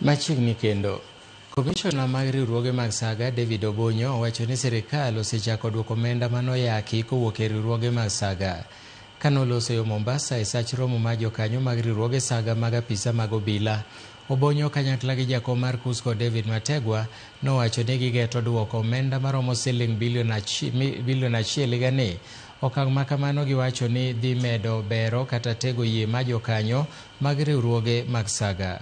Machiegni kendo, Komishona mag riwruoge mag Saga David Obonyo owacho ni sirikal osechako duoko omenda manoyaki kowuok e riwruoge mag Saga. Kanoloso yo Mombasa e sach romo mar jokanyo mag riwruoge Saga mag apisa mag obila, Obonyo kanyakla gi jakom mar KUSCCO David Mategwa nowacho ni gigeto duoko omenda maromo siling bilion 1 higani. Okang' ma kamano giwacho ni dhi medo bero kata tego yie mar jokanyo mag riwruoge mag Saga.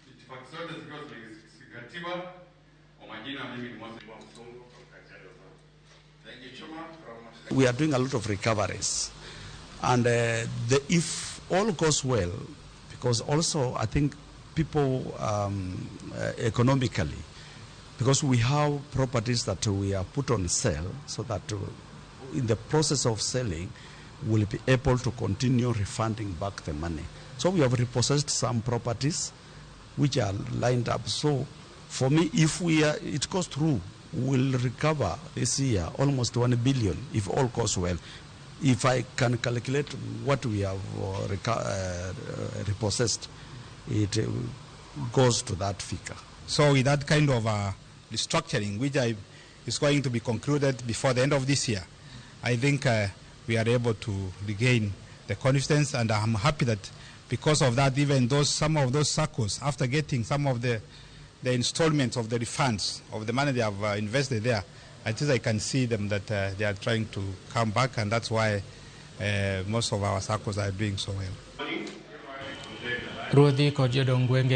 Itifaki zote zikiwa zimezingatiwa. Kwa majina mimi ni Moses Msungu from Kajiado. Thank you, Chuma. From We are doing a lot of recoveries. And if all goes well, because also I think people economically, because we have properties that we are put on sale so that in the process of selling, we'll be able to continue refunding back the money. So we have repossessed some properties which are lined up. So for me, if it goes through, we'll recover this year almost 1 billion if all goes well. If I can calculate what we have repossessed, it goes to that figure. So with that kind of restructuring, which is going to be concluded before the end of this year, I think we are able to regain the confidence, and I'm happy that because of that, even some of those SACCOs, after getting some of the installments of the refunds of the money they have invested there, at least I can see them that they are trying to come back, and that's why most of our SACCOs are doing so well. Ruodhi kod jodong gwenge.